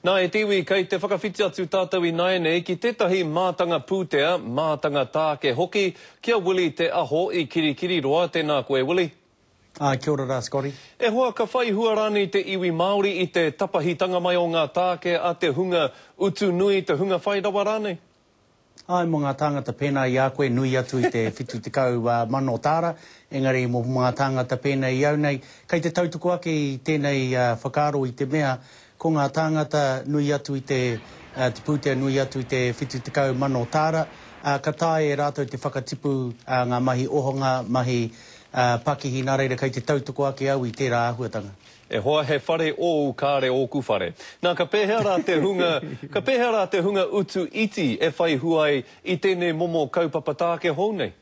Nā, e te iwi, kei te whakawhiti atu tātou ināianei ki tētahi mātanga pūtea, mātanga tāke hoki, ki a Willie Te Aho i Kirikiriroa. Tēnā koe, Willie. Āe, kia ora rā, Scotty. E hoa, ka whai hua rānei te iwi Māori i te tapahitanga mai o ngā tāke a te hunga utu nui, te hunga whai rawa rānei? Āe, mō ngā tāngata pēnā i a koe, nui atu i te 70,000 tāra, engari mō ngā tāngata pēnei i au nei, kei te tautoko ake i tēnei whakaaro i te mea, ko ngā tāngata nui atu i te, te pūtea nui atu i te 70,000 tāra, ka taea e rātou te whakatipu ngā mahi ohanga, mahi pakihi, nā reira kei te tautoko ake au i tērā āhuatanga. E hoa, he whare ōu, kāre ōku whare. Nā, ka pēhea rā te hunga, ka pēhea rā te hunga utu iti e whai hua ai i tēnei momo kaupapa tāke hou nei?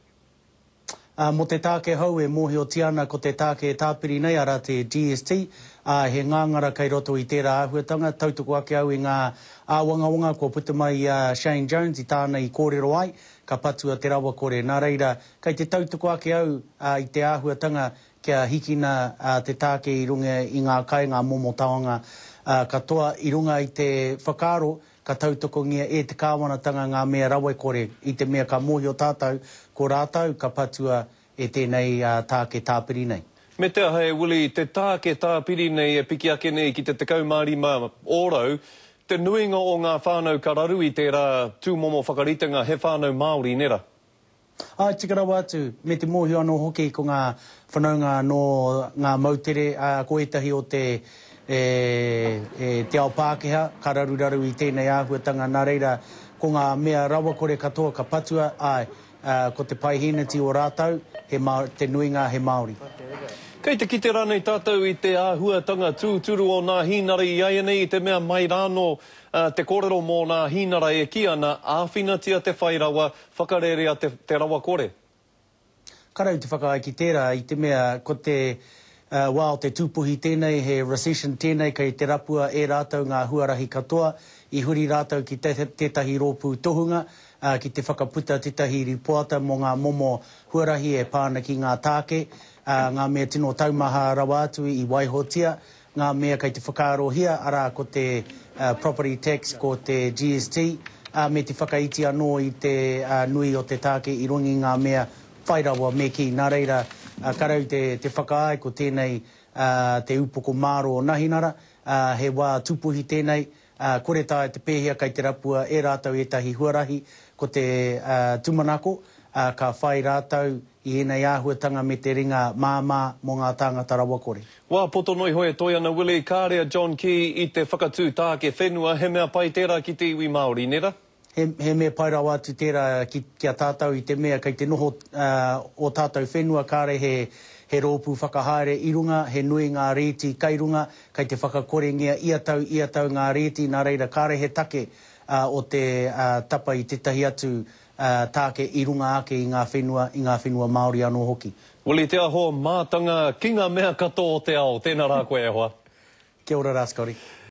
Ā, mō te tāke hou e mōhiotia ana ko te tāke e tāpiri nei, arā te GST, ā, he ngāngara kei roto i tērā āhuatanga, tautoko ake au i ngā āwangawanga kua puta mai i a Shane Jones i tāna i kōrero ai, ka patua te rawakore. Nā reira, kei te tautoko ake au i te āhuatanga kia hikina te tāke i runga i ngā kai, ngā momo taonga katoa, i runga i te whakaaro ka tautokongia e te kāwanatanga ngā mea rawekore, i te mea ka mōhio tātou ko rātou ka patua e tēnei tāke tāpiri nei. Me te aha e Willie, te tāke tāpiri nei e piki ake nei ki te 15 ōrau, te nuinga o ngā whānau ka raru i tērā tūmomo whakaritenga he whānau Māori, nē rā? Āe, tika rawa atu, me te mōhio anō hoki ko ngā whanaunga nō ngā moutere, ā, ko ētahi o te, e, e, te ao Pākehā ka raruraru i tēnei āhuatanga, nā reira, ko ngā mea rawakore katoa ka patua, āe, ā, ko te paihēneti o rātou, he Mā, te nuinga he Māori. Kei te kite rānei tātou i te āhuatanga tūturu o nā hīnara i āianei i te mea mai rānō te kōrero mō nā hīnara e kī ana, āwhinatia te whai rawa, Whakarērea te, te rawakore. Karau te whakaae ki tērā, i te mea ko te wā o te tūpuhi tēnei, he recession tēnei kei te rapua e rātou ngā huarahi katoa, i huri rātou ki tētahi rōpū tohunga ki te whakaputa tētahi ripoata mō ngā momo huarahi e pā ana ki ngā tāke, ngā mea tino taumaha rawa atu i waihotia, Ngā mea kei te whakaarohia, arā, ko te property tax, ko te GST, ā, me te whakaiti anō i te nui o te tāke i runga i ngā mea whai rawa me kī. Nā reira, karau te te whakaae ko tēnei te upoko māro o Nahinara, ā, he wā tūpuhi tēnei, ā, kore taea te pēhea kei te rapua e rātou ētahi huarahi, ko te tūmanako, ā, ka whai rātou i ēnei āhuatanga me te ringa māmā mō ngā tāngata rawakore. Wā poto noa iho e toe ana Willie, kāre a John Key i te whakatū tāke whenua, he mea pai tērā ki te iwi Māori, nē rā? He, he mea pai rawa atu tērā ki, ki a tātou i te mea kei te noho ō tātou whenua kāre he, he rōpū whakahaere i runga, he nui ngā rēti kei runga, kei te whakakorengia ia tau, ia tau ngā rēti, nā reira kāre he take o te tapa i tētahi atu tāke i runga ake i ngā whenua, i ngā whenua Māori anō hoki. Willie Te Aho, mātanga ki ngā mea katoa o te ao, tēnā rā koe e hoa. Kia ora rā Scotty.